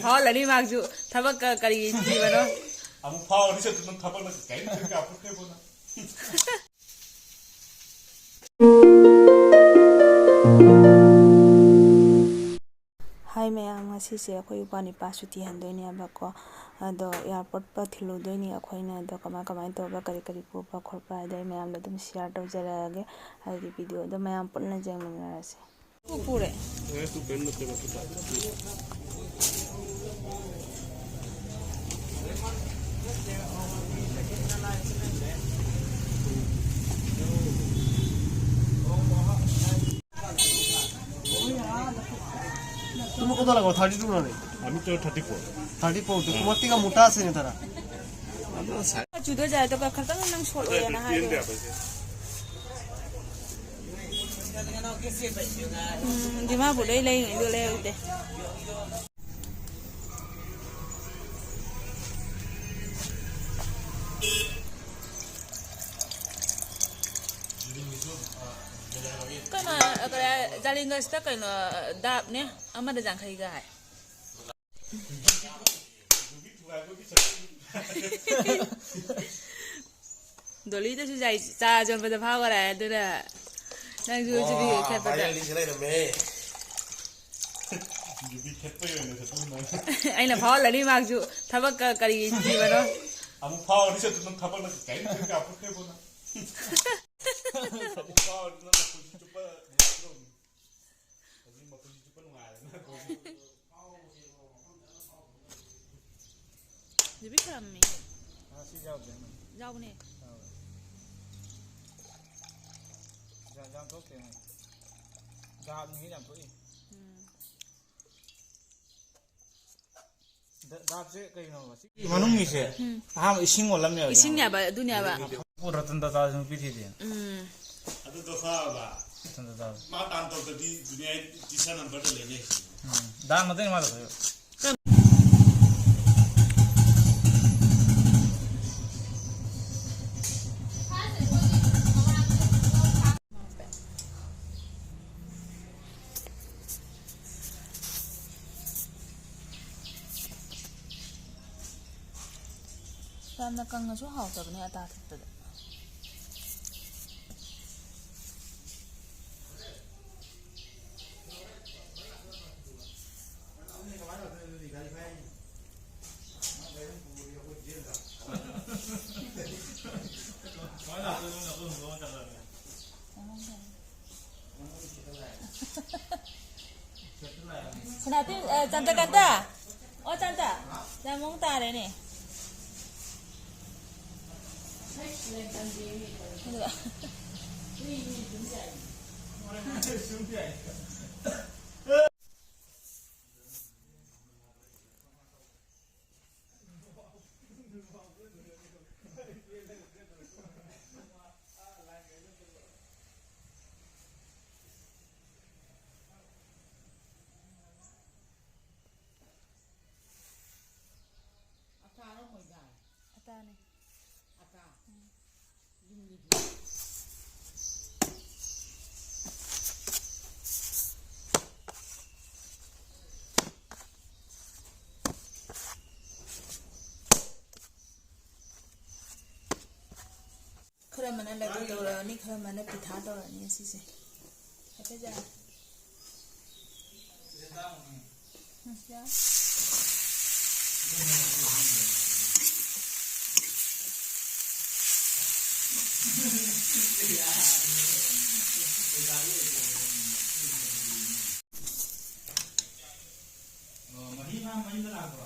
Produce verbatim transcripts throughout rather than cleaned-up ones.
ꯐꯥꯎꯍꯜꯂꯅꯤ ꯃꯥꯁꯨ꯫ ꯊꯕꯛꯀ ꯀꯔꯤ ꯊꯤꯕꯅꯣ? ꯑꯃꯨꯛ ꯐꯥꯎꯔꯗꯤ ꯆꯠꯇꯨ ꯅꯪ ꯊꯕꯛꯅ ꯀꯔꯤꯝꯇ ꯀꯥꯞꯄꯛꯇꯦꯕꯣ ꯅꯪ꯫ ꯍꯥꯏ ꯃꯌꯥꯝ, ꯉꯁꯤꯁꯦ ꯑꯩꯈꯣꯏ ꯏꯄ꯭ꯋꯥ ꯅꯤꯄꯥ ꯁꯨꯇꯤ ꯍꯟꯗꯣꯏꯅꯦꯕꯀꯣ꯫ ꯑꯗꯣ ꯑꯦꯌꯥꯔꯄꯣꯔꯠꯇ ꯊꯤꯜꯂꯨꯗꯣꯏꯅꯤ ꯑꯩꯈꯣꯏꯅ꯫ ꯑꯗꯣ ꯀꯃꯥꯏ ꯀꯃꯥꯏꯅ ꯇꯧꯕ꯭ꯔꯥ, ꯀꯔꯤ ꯀꯔꯤ ꯄꯨꯕ꯭ꯔꯥ ꯈꯣꯠꯄ꯭ꯔꯥ ꯍꯥꯏꯗꯣ ꯑꯩ ꯃꯌꯥꯝꯗ ꯑꯗꯨꯝ ꯁꯤꯌꯥꯔ ꯇꯧꯖꯔꯛꯑꯒꯦ꯫ ꯑꯗꯨꯒꯤ ꯚꯤꯗꯤꯑꯣꯗꯣ ꯃꯌꯥꯝ ꯄꯨꯟꯅ ꯌꯦꯡꯃꯤꯟꯅꯔꯁꯦ꯫ ꯄꯨꯔꯦ꯫ তুমি কত লাগাও? থাৰ্টি টু না নি? আমি তো থাৰ্টি ফ'ৰ। থাৰ্টি ফ'ৰ তো, তোমার থেকে মোটা আছে নি তারা? ꯆꯨꯗꯣꯏ ꯖꯥꯠꯇꯣ ꯈꯛꯇꯪ ꯅꯪ ꯁꯣꯔꯠ ꯑꯣꯏꯌꯦꯅ ꯍꯥꯏꯗꯣ꯫ ꯎꯝ, ꯗꯤꯃꯥꯄꯨꯔꯗꯩ ꯂꯩꯔꯤꯉꯩꯗꯣ ꯂꯩꯍꯧꯗꯦ꯫ ꯀꯩꯅꯣ, ꯀꯩ, ꯖꯥꯂꯤꯟꯗꯣꯁꯤꯗ ꯀꯩꯅꯣ, ꯗꯥꯞꯅꯦ, ꯑꯃꯗ ꯌꯥꯡꯈꯩꯒ ꯍꯥꯏ꯫ ꯗꯣꯂꯤꯗꯁꯨ ꯆꯥ ꯌꯣꯟꯕꯗ ꯐꯥꯎꯈꯔꯦ, ꯑꯗꯨꯅ ꯅꯪꯁꯨ ꯁꯤꯗꯤ ꯈꯦꯠꯄꯗ꯫ ꯌꯨꯕꯤ ꯈꯦꯠꯄꯩ ꯑꯣꯏꯅ ꯆꯠꯄ ꯅꯨꯡꯉꯥꯏ꯫ ꯑꯩꯅ ꯐꯥꯎꯍꯜꯂꯅꯤ ꯃꯥꯁꯨ꯫ ꯊꯕꯛꯀ ꯀꯔꯤ ꯊꯤꯕꯅꯣ? ꯑꯃꯨꯛ ꯐꯥꯎꯔꯗꯤ ꯆꯠꯇꯨ ꯅꯪ ꯊꯕꯛꯅ ꯀꯔꯤꯝꯇ ꯀꯥꯞꯄꯛꯇꯦꯕꯣ ꯅꯪ꯫ ꯑꯃꯨꯛ ꯐꯥꯎꯔꯗꯤ ꯅꯪ ꯅꯄꯨꯟꯁꯤ ꯆꯨꯞꯄ ꯅꯨꯡꯉꯥꯏꯒꯗꯧꯅꯤ꯫ ꯍꯧꯖꯤꯛ ꯃꯄꯨꯟꯁꯤ ꯆꯨꯞꯄ ꯅꯨꯡꯉꯥꯏꯔꯦꯗꯅ ꯑꯩꯈꯣꯏꯁꯦ꯫ ꯅꯨꯄꯤ ꯈꯔꯝꯃꯤ꯫ ꯑꯥ, ꯁꯤ ꯌꯥꯎꯗ꯭ꯔꯦ꯫ ꯌꯥꯎꯕꯅꯦ꯫ ꯌꯥꯎꯔꯦ꯫ ꯌꯥꯝ, ꯌꯥꯝ ꯊꯣꯛꯇꯦ ꯃꯣꯏ꯫ ꯗꯥꯛꯅꯤ ꯌꯥꯝ ꯊꯣꯛꯏ꯫ ꯎꯝ꯫ ꯗ-, ꯗꯥꯛꯁꯦ ꯀꯩꯅꯣꯕ? ꯁꯤ ꯃꯅꯨꯡꯒꯤꯁꯦ ꯎꯝ꯫ ꯑꯍꯥꯟꯕ ꯏꯁꯤꯡ ꯑꯣꯜꯂꯝꯃꯦꯕ꯫ ꯏꯁꯤꯡꯅꯦꯕ, ꯑꯗꯨꯅꯦꯕ꯫ ꯔꯇꯟ ꯇꯥꯇꯥꯁꯨ ꯅꯨꯄꯤ ꯊꯤꯗꯦ꯫ ꯎꯝ꯫ ꯑꯗꯨꯗꯣ ꯈꯪꯉꯕ? ꯔꯇꯟ ꯇꯥꯇꯥ꯫ ꯃꯥ ꯇꯥꯟ ꯇꯧꯗ꯭ꯔꯗꯤ ꯗꯨꯅꯤꯌꯥ ꯇꯤꯁꯥ ꯅꯝꯕꯔꯗ ꯂꯩꯅꯩ꯫ ꯎꯝ꯫ ꯗꯥꯛ ꯅꯠꯇꯦ ꯃꯥꯗꯣ꯫ ꯌꯥꯝꯅ ꯀꯪꯉꯁꯨ ꯍꯥꯎꯇꯕꯅꯦ ꯑꯇꯥ ꯊꯛꯄꯗ꯫ ꯁꯅꯥꯇꯣꯝꯕꯤ, ꯑ, ꯆꯥꯟꯇꯀꯥꯟꯇ꯫ ꯑꯣ, ꯆꯥꯟꯇ꯫ ꯌꯥꯝ ꯃꯑꯣꯡ ꯇꯥꯔꯦꯅꯦ꯫ ꯑꯗꯨꯒ ꯑꯇꯥꯔꯣ ꯃꯣꯏꯗꯥ? ꯑꯇꯥꯅꯦ꯫ ꯑꯇꯥ? ꯎꯝ꯫ ꯌꯨꯝꯒꯤ ꯐꯤ꯫ ꯈꯔ ꯑꯃꯅ ꯂꯗꯨ ꯇꯧꯔꯛꯑꯅꯤ, ꯈꯔ ꯑꯃꯅ ꯄꯤꯊꯥ ꯇꯧꯔꯛꯑꯅꯤ ꯉꯁꯤꯁꯦ꯫ ꯍꯥꯏꯐꯦꯠ ꯌꯥꯔꯦ꯫ ꯎꯝ, ꯌꯥꯔꯦ꯫ ꯑꯣ, ꯃꯍꯤ ꯃꯥ ꯃꯌꯨꯝꯗ ꯂꯥꯛꯄ꯭ꯔꯣ?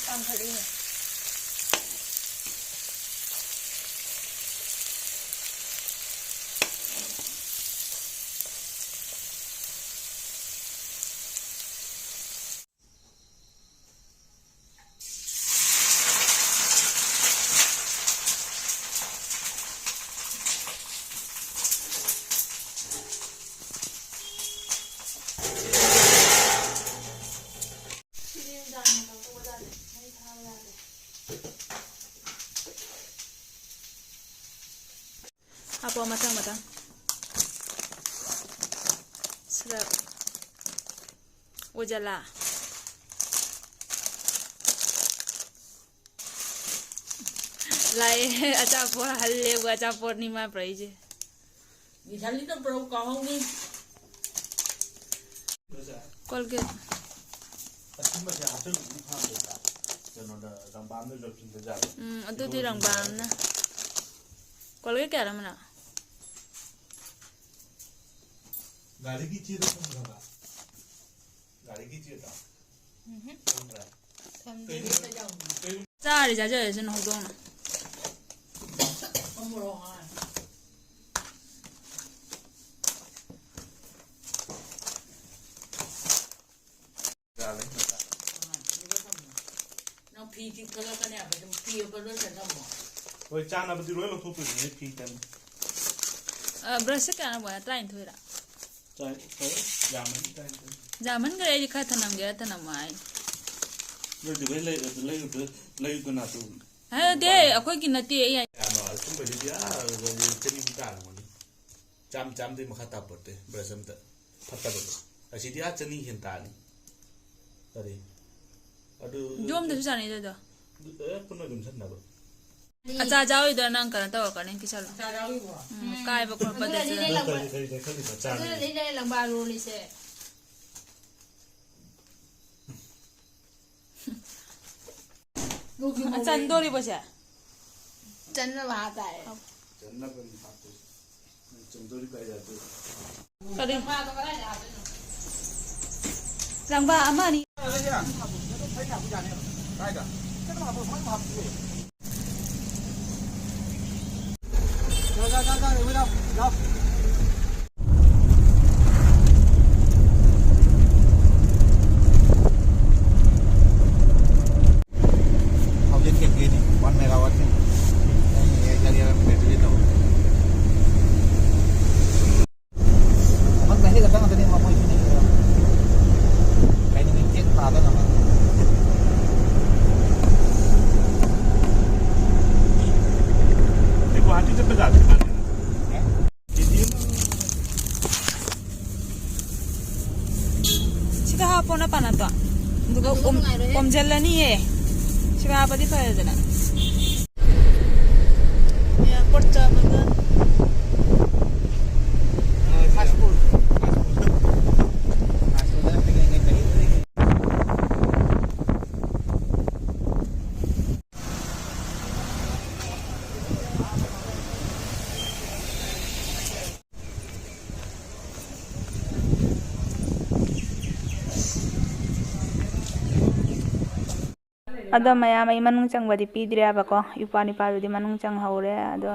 ꯀꯥꯝꯈꯠꯂꯤꯅꯦ꯫ ꯃꯊꯪ ꯃꯊꯪ ꯁꯤꯗ ꯑꯣꯏꯖꯜꯂꯥ꯫ ꯂꯥꯛꯑꯦ꯫ ꯑꯆꯥꯄꯣꯠ ꯍꯜꯂꯦꯕ꯫ ꯑꯆꯥꯄꯣꯠꯅꯤ ꯃꯥ ꯄꯨꯔꯛꯏꯁꯦ꯫ ꯅꯤꯁꯥꯂꯤꯗ ꯄꯨꯔꯛꯎ ꯀꯥꯎꯍꯧꯅꯤ꯫ ꯀꯣꯜꯒꯦꯠ꯫ ꯑꯊꯨꯝꯕꯁꯦ ꯍꯥꯞꯆꯤꯜꯂꯨꯕꯗꯤ ꯐꯥꯗꯦꯕ꯫ ꯀꯩꯅꯣꯗ, ꯔꯪꯕꯥꯝꯗ ꯖꯣꯠꯁꯤꯟꯕ ꯖꯥꯠꯂꯣ? ꯎꯝ, ꯑꯗꯨꯗꯤ ꯔꯪꯕꯥꯝꯅ꯫ ꯀꯣꯜꯒꯦꯠ ꯀꯌꯥꯔ ꯑꯃꯅ? ꯒꯥꯔꯤꯒꯤ ꯆꯦꯗꯣ ꯊꯝꯈ꯭ꯔꯕ? ꯒꯥꯔꯤꯒꯤ ꯆꯦꯗꯣ? ꯎꯝꯍꯨꯝ꯫ ꯊꯝꯗ꯭ꯔꯦ? ꯊꯝꯗꯦ꯫ ꯆꯥꯔꯤ ꯆꯥꯖꯔꯁꯅꯨ ꯍꯧꯗꯣꯡꯅ꯫ ꯅꯪ ꯐꯤ ꯆꯤꯛꯊꯠꯂꯛꯀꯅꯦꯕ, ꯑꯗꯨꯝ ꯐꯤ ꯑꯃ ꯂꯣꯏꯁꯟ ꯊꯝꯃꯣ꯫ ꯍꯣꯏ, ꯆꯥꯅꯕꯗꯤ ꯂꯣꯏ ꯂꯧꯊꯣꯛꯇꯣꯏꯅꯦ, ꯐꯤ ꯇꯪ꯫ ꯑ, ꯕ꯭ꯔꯁꯁꯦ ꯀꯌꯥꯅꯣ, ꯕꯣꯏ? ꯇꯔꯥꯅꯤꯊꯣꯏꯔ? ꯇꯔꯥꯅꯤꯊꯣꯏ, ꯌꯥꯝꯃꯅꯤ, ꯇꯔꯥꯅꯤꯊꯣꯏ꯫ ꯌꯥꯝꯃꯟꯈ꯭ꯔꯦ, ꯑꯩꯗꯤ ꯈꯔ ꯊꯅꯝꯒꯦꯔꯥ ꯊꯅꯝꯃꯣ ꯍꯥꯏ꯫ ꯅꯣꯏꯗꯤ ꯂꯣꯏ ꯂꯩ-, ꯂꯩꯔꯨꯗ-, ꯂꯩꯔꯨꯗꯅ ꯑꯗꯨꯝ꯫ ꯍꯥꯏꯗꯤ, ꯑꯩꯈꯣꯏꯒꯤ ꯅꯠꯇꯦ, ꯑꯩ ꯍꯥꯏ-, ꯀꯌꯥꯅꯣ? ꯑꯁꯨꯝꯕꯁꯤꯗꯤ, ꯑꯥ, ꯆꯅꯤ ꯇꯥꯔꯝꯒꯅꯤ꯫ ꯆꯥꯝ ꯆꯥꯝꯗꯩ ꯃꯈꯥ ꯇꯥꯄꯣꯠꯇꯦ, ꯕ꯭ꯔꯁ ꯑꯝꯇ ꯐꯠꯇꯕꯗꯣ꯫ ꯑꯁꯤꯗꯤ ꯑꯥ ꯆꯅꯤ ꯍꯦꯟ ꯇꯥꯅꯤ꯫ ꯀꯔꯤ? ꯑꯗꯨ ꯌꯣꯝꯗꯁꯨ ꯆꯥꯅꯩꯗ ꯑꯗꯣ꯫ ꯑꯗꯨ, ꯑꯦ, ꯄꯨꯟꯅ ꯌꯣꯝꯁꯟꯅꯕ꯫ ꯑꯆꯥ ꯆꯥꯎꯏꯗꯣ ꯅꯪ ꯀꯩꯅꯣ ꯇꯧꯔꯛꯀꯅꯤ, ꯀꯤꯁꯜꯂꯣ꯫ ꯑꯆꯥ ꯌꯥꯎꯏꯕꯣ? ꯎꯝ, ꯀꯥꯏꯕ ꯈꯣꯠꯄꯗꯁꯨ꯫ ꯑꯗꯨꯅꯅꯤꯅꯦ ꯂꯪꯕ-, ꯑꯗꯨꯅꯅꯤꯅꯦ ꯂꯪꯕꯥ ꯂꯣꯜꯂꯤꯁꯦ꯫ ꯆꯟꯗꯣꯔꯤꯕꯣ ꯁꯦ? ꯆꯟꯅꯕ ꯍꯥꯞꯇꯥꯔꯦ꯫ ꯆꯟꯅꯕꯅꯤ ꯍꯥꯞꯇꯣꯏꯁꯦ꯫ ꯆꯟꯗꯣꯔꯤꯕ ꯍꯥꯏ ꯌꯥꯗꯣꯏꯕ꯫ ꯀꯔꯤ? ꯂꯪꯕꯥ ꯑꯃ ꯑꯅꯤ꯫ ꯀꯥꯏꯗ? Thousand K Vꯅꯤ, one megawattꯅꯤ꯫ ꯑꯩ ꯒꯥꯔꯤ ꯑꯃ battery ꯇꯧ꯫ ꯑꯃ battery ꯈꯛꯇ ꯉꯥꯛꯇꯅꯤ, ꯃꯈꯣꯏꯁꯤꯗꯤ꯫ ꯀꯩꯅꯣꯒꯤ ꯆꯦꯛ ꯊꯥꯗꯅꯕ꯫ ꯒꯨꯋꯥꯍꯥꯇꯤ ꯆꯠꯄ ꯌꯥꯗ꯭ꯔꯤ ꯃꯥꯜꯂꯦ꯫ ꯑꯗꯨꯒ ꯑꯣꯝ-, ꯑꯣꯝꯁꯤꯜꯂꯅꯤꯌꯦ꯫ ꯁꯤꯔꯥꯕꯗꯤ ꯐꯔꯦꯗꯅ꯫ ꯑꯦꯌꯥꯔꯄꯣꯔꯠ ꯆꯥꯕꯒ꯫ ꯑꯗꯣ ꯃꯌꯥꯝ, ꯑꯩ ꯃꯅꯨꯡ ꯆꯪꯕꯗꯤ ꯄꯤꯗ꯭ꯔꯦꯕꯀꯣ꯫ ꯏꯄ꯭ꯋꯥ ꯅꯤꯄꯥꯗꯨꯗꯤ ꯃꯅꯨꯡ ꯆꯪꯍꯧꯔꯦ꯫ ꯑꯗꯣ